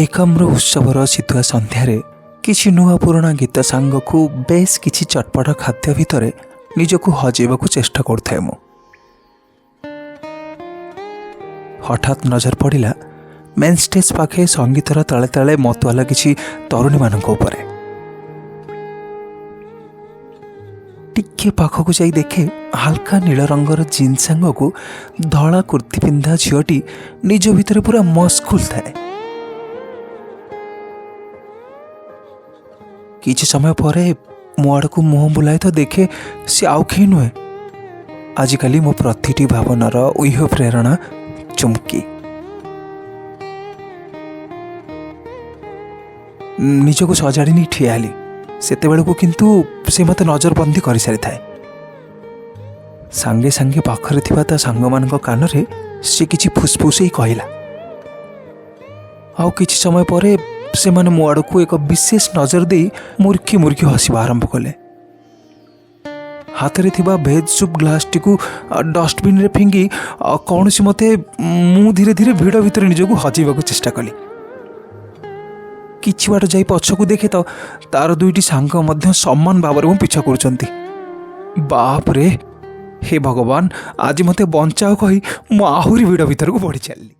ଏକାମ୍ର ଉତ୍ସବର ଶୀତୁଆ ସନ୍ଧ୍ୟାରେ କିଛି ନୂଆ ପୁରୁଣା ଗୀତ ସାଙ୍ଗକୁ ବେଶ୍ କିଛି ଚଟପଟ ଖାଦ୍ୟ ଭିତରେ ନିଜକୁ ହଜେଇବାକୁ ଚେଷ୍ଟା କରୁଥାଏ ମୁଁ। ହଠାତ୍ ନଜର ପଡ଼ିଲା ମେନ୍ ଷ୍ଟେଜ୍ ପାଖେ ସଙ୍ଗୀତର ତାଳେ ତାଳେ ମତୁଆଲା କିଛି ତରୁଣୀମାନଙ୍କ ଉପରେ। ଟିକିଏ ପାଖକୁ ଯାଇ ଦେଖେ, ହାଲକା ନୀଳ ରଙ୍ଗର ଜିନ୍ସ ସାଙ୍ଗକୁ ଧଳା କୁର୍ତ୍ତି ପିନ୍ଧା ଝିଅଟି ନିଜ ଭିତରେ ପୁରା ମସଗୁଲ ଥାଏ। କିଛି ସମୟ ପରେ ମୋ ଆଡ଼କୁ ମୁହଁ ବୁଲାଏ ତ ଦେଖେ, ସେ ଆଉ କେହି ନୁହେଁ, ଆଜିକାଲି ମୋ ପ୍ରତିଟି ଭାବନାର ଉହ୍ୟ ପ୍ରେରଣା ଚୁମ୍କି। ନିଜକୁ ସଜାଡ଼ି ନେଇ ଠିଆ ହେଲି। ସେତେବେଳକୁ କିନ୍ତୁ ସେ ମୋତେ ନଜରବନ୍ଦୀ କରିସାରିଥାଏ। ସାଙ୍ଗେ ସାଙ୍ଗେ ପାଖରେ ଥିବା ତା ସାଙ୍ଗମାନଙ୍କ କାନରେ ସେ କିଛି ଫୁସଫୁସେଇ କହିଲା। ଆଉ କିଛି ସମୟ ପରେ ସେମାନେ ମୋ ଆଡ଼କୁ ଏକ ବିଶେଷ ନଜର ଦେଇ ମୁର୍କି ମୁର୍କି ହସିବା ଆରମ୍ଭ କଲେ। ହାତରେ ଥିବା ଭେଜ୍ ସୁପ୍ ଗ୍ଲାସଟିକୁ ଡଷ୍ଟବିନ୍ରେ ଫିଙ୍ଗି କୌଣସି ମତେ ମୁଁ ଧୀରେ ଧୀରେ ଭିଡ଼ ଭିତରେ ନିଜକୁ ହଜେଇବାକୁ ଚେଷ୍ଟା କଲି। କିଛି ବାଟ ଯାଇ ପଛକୁ ଦେଖେ ତ ତାର ଦୁଇଟି ସାଙ୍ଗ ମଧ୍ୟ ସମାନ ଭାବରେ ମୋ ପିଛା କରୁଛନ୍ତି। ବାପରେ, ହେ ଭଗବାନ, ଆଜି ମୋତେ ବଞ୍ଚାଅ କହି ମୁଁ ଆହୁରି ଭିଡ଼ ଭିତରକୁ ବଢ଼ି ଚାଲିଲି।